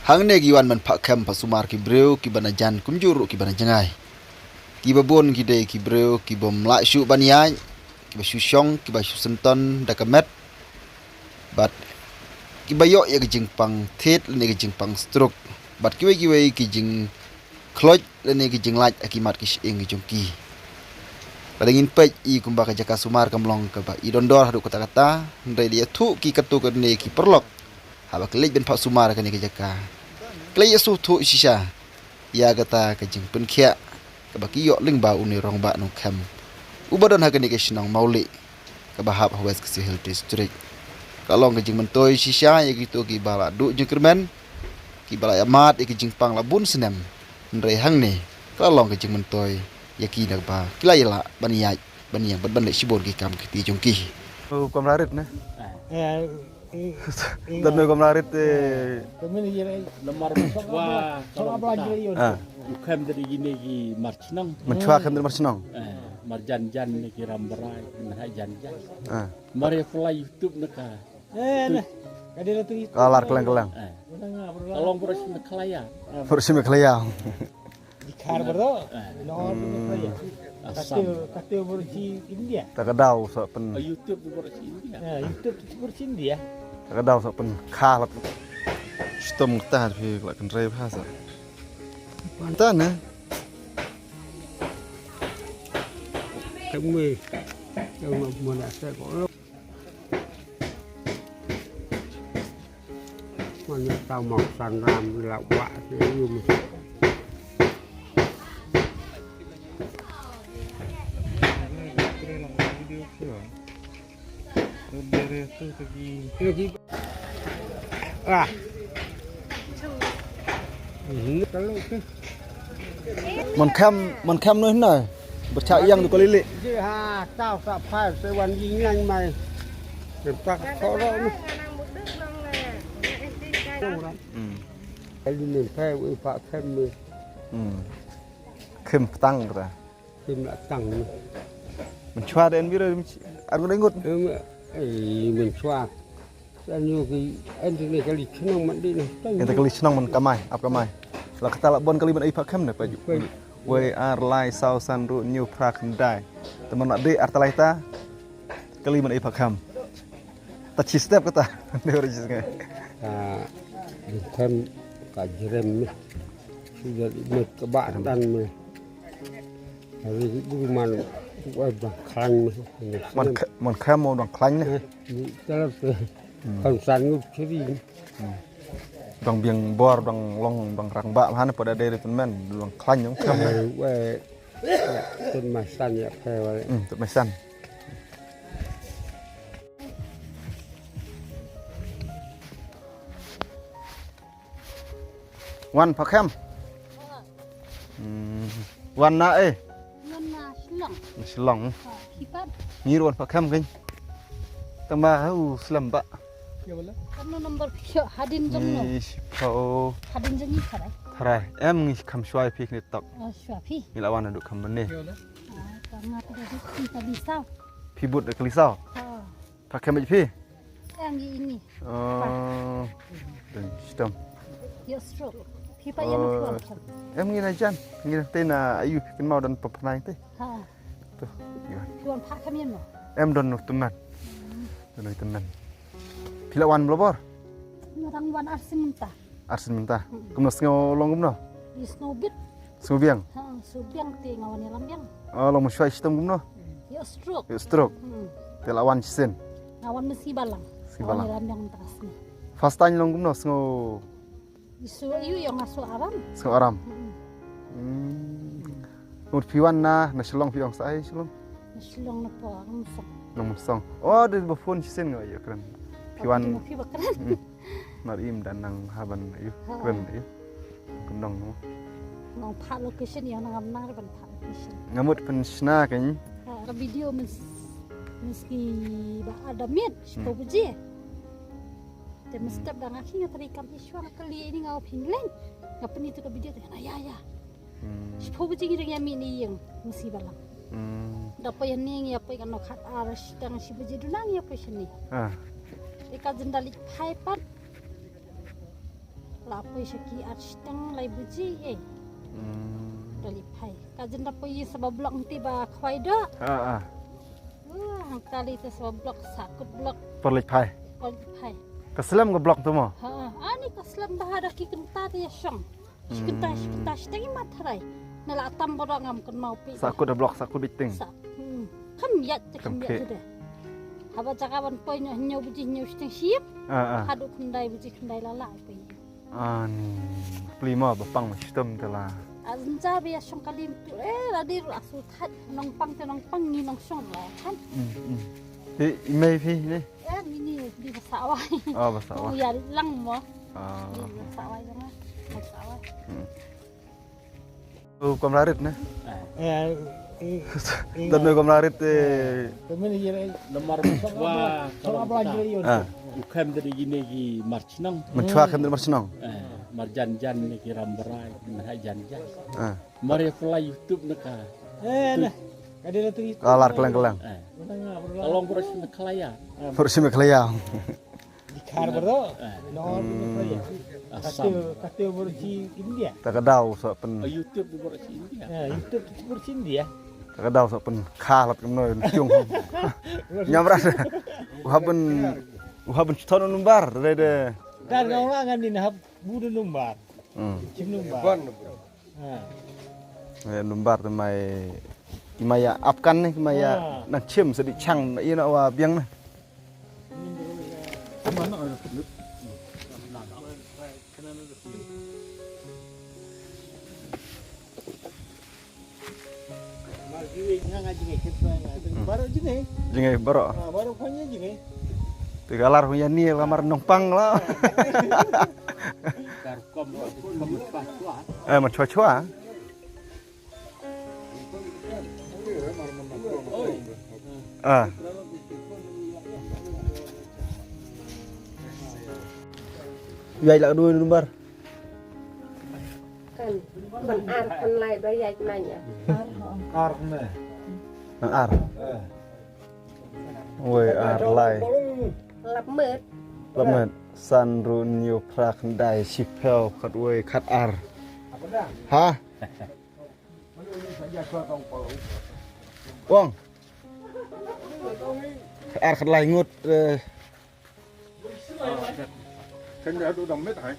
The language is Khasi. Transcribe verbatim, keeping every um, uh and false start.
Hangne ki wan ban phah khem phah sumar ki briew kiba na jan kumjuh ruh kiba na jngai. Kiba bun ki dei ki briew kibym lah shuh ban ïaid, kiba shu shong, kiba shu synton da ka met. Bad kiba ïoh ïa ka jingpang thied lane ka jingpang stroke. Bad kiwei kiwei ki jingkhluit lane ki jinglait ha ki mat ki shyieng ki jong ki. Lada ngin peit i kumba ka jaka sumar kam long kaba i don dor haduh katta katta, hynrei da ïathuh ki katto katne ki paralok haba ki leit ban phah sumar ha kane ka jaka, ki leit ïasngewthuh shisha ïa kata ka jingpynkhiah kaba ki ïoh lyngba une u rangbah nongkhem uba don ha kane ka shnong Mawlieh kaba hap ha West Khasi Hills District. Ka long ka jingmyntoi shisha ïa kito kiba la duh jingkyrmen, kiba la ïa mad ïa ka jingpang la bun snem. Hynrei hangne ka la long ka jingmyntoi ïa ki na kaba ki la ïa lah ban ïaid ban ïeng bad ban leh shibun ki kam ki kti jong ki. Oh, kamra rit ne? Eh, eh, eh. Don noi kamra rit, eh. Kami ni je lai. Namar mynshuwa ka long kata. Ah. U khem da ri kine ki mar shnong. Mynshuwa khem da ri mar shnong. Eh, mar jan jan ne ki ram brai, ne ha jan jan. Ah. Mar ïa pulai YouTube ne ka. Eh, ne. Ka dei la tu. Ka lar kylleng kylleng. Eh. Ka long baroh shi Meghalaya. Baroh shi Meghalaya. Di khar baroh. Eh. No, tu Meghalaya. Assam. Kata, kata baroh shi India. Ta ka daw sa pyn. Ah, YouTube baroh shi India. Eh, YouTube baroh shi India. Ta ka daw sa pynkhar la. Stom kata phi la kynrei bha sa. Panta ne. Kami. Yang mau nak saya kok. Mane tau mok san ram la wah se yum. Ah. Ini kalau tu. Mon khem, mon khem noh na. Berchak yang tu kali lik. Ji ha, tau sa phai se wan ji nyang mai. Tempat korok ni. Hmm. Kali ni phai wi pak khem ni. Hmm. Khem petang kata. Khem petang ni. Menchua den bira ar ngut ngut. Eh, menchua. Kan ïoh ki, ente ne kali chnong man dei na. Ente kali chnong man kamai, ap kamai. La kata la bon kali man ai phah khem ne pa ju. Wei ar lai saw san ru hynñiew phra khyndai. Te man dei ar talai ta kali man ai phah khem. Ta chi step kata. Dei ora chi ngai. Ka khem ka jrem ne. Sudah met ka ba dan me. Hari ibu man ku ai bang klang me. Man kh-, man khem mo bang klang ne. Eh, ni telep tu. Hmm. Kan san ngut chiri. Hmm. Dang biang bor, dang long, dang rang ba, mana pada dei tynmen, dang khlaiñ dang kham. Eh, weh. Ya, tun masan ya, phe wale. Hmm, tun masan. Wan pha khem. Hmm. Wan na eh. Wan na Shillong. Shillong. Ha, phi pat? Ngi ruh wan pha khem kein. Tang ba u slem ba. Kano number phi hadien jong no? Ngi shiphew. Hadien jong ngi tharai. Tharai. Em ngi kham shuwa phi kane tok. Oh, shuwa phi. Ngi la wan haduh kham bane. Ah, ka nga phi da phi ka lisaw. Phi bud da ka lisaw. Ha. Pha khem bad phi? Em ngi ini. Oh. Dang shitom. Ïoh stroke. Phi pat ïa na phi wan khem. Em ngi na jan. Ngi na te na ayu phi kynmaw don pa pnai te. Ha. Tu. Ïa. Phi wan pha khem ïa no? Em don no tymmen. Don no tymmen. Phi la wan blobor? Nga dang wan arsien mynta. Arsien mynta. Hmm. Kumno sngew long kumno? Ïa sngew bit. Sngew biang? Ha, sngew biang te nga wan ïalam biang. Oh, long mynshuwa shitom kumno? Ïoh stroke. Ïoh stroke. Hmm. Te la wan shisien? Nga wan mynsngi balang. Mynsngi balang. Nga wan ïalam biang mynta ka sngi. First time long kumno sngew? Ïa sngew ïa nga sngew aram. Sngew aram. Hmm. Hmm. Mut phi wan na, na Shillong phi ong sa ai Shillong? Na Shillong na po, Nongmynsong. Nongmynsong. Oh, dei ba phone shisien nga ïa kren. Phi wan. Phi ba kren. Hmm. Mar im da nang haban ïa kren ïa. Kynong no. Nong pha location ïa nang am nang ban pha location. Nga mut pynshna kein. Ha, ka video myn s-, mynski ba ada miet, shiphew baje. Te mynstep da nga khie nga trei kam hi shuwa nga kylli ini nga phin leng. Nga pyni tu ka video te na ïa ïa. Hmm. Shiphew baje ngi dang ïa mih na ïing, mynsngi balang. Hmm. Da poi hangne ngi ïa poi kano khat ar shiteng shi baje duna ngi ïa poi shane. Ah. Te ka jin da leit phai pat. La poi sha ki ar shiteng lai baje, eh. Hmm. Da leit phai. Ka jin da poi sa ba block nti ba khwai da. Ah, ah. Wah, hangta leit sa ba block, sa kut block. Por leit phai. Por leit phai. Ka slem ka block tu mo? Ha, ani ka slem ba ha da ki kynta te ïa shong. Shi kynta, shi kynta, shi tang i mat tharai. Na la tam baroh ngam kynmaw phi. Sa kut da block, sa kut biting. Sa. Hmm. Kam ïaid te kam ïaid te de. Haba jaka ban poi noh hynñiew baje hynñiew shiteng shim. Ah, ah. Haduh khyndai baje khyndai la la poi. Ani. Pli ma ba pang ma shitom te la. A jynjar ba ïa shong kali tu. Eh, la dei ruh la shu thait nongpang te nongpang ngi nongshong la kan. Hmm, hmm. Te i mei phi ne? Eh, ini di ba sawai. Oh, ba sawai. Oh, ïa lang mo. Ah. Di ba sawai jong nga. Ba sawai. Hmm. Oh, kam larit ne? Eh, eh, eh. Dan kam larit, eh. Namar mynchwa, kalau kita, ah, u khem dari gini ki marchnong. Mynchwa khem dari marchnong. Eh, marjan jan ni ki rambrai, marjan jan. Ah. Mari pula YouTube neka. Eh, nah. Kadang tu YouTube. Kalar kelang-kelang. Eh. Kalau beras Meghalaya. Beras Meghalaya. Dikhar baroh. Eh. No, Meghalaya. Assam. Kata, kata beras India. Tak ada usah pen. Oh, YouTube beras India. Eh, YouTube beras India. Tak ada usah pen khalat kemno yung. Nyamrat. Uhaben, uhaben ston numbar, dede. Dan ngau ngan ni hap budu numbar. Hmm. Chim numbar. Eh, numbar te mai, ki mai ïa ap kan ne, ki mai ïa nang chim sa di chang ïa na wa biang ne. Baroh jingeh. Jingeh baroh. Ah, baroh panya jingeh. Te ka lar panya ni lamar nongpang la. Eh, mynchwa chwa. Ah. Ïai la dua number. Kan, ban ar kan lai ba ïaid nanya. Ar ne. Nang ar. Eh. Wei ar lai. Lap met. Lap met. San ru hynñiew phra khyndai shiphew khatwei khatar. Ha? Wang. Khatar khatlai ngut, eh. Kan dah duduk met hai.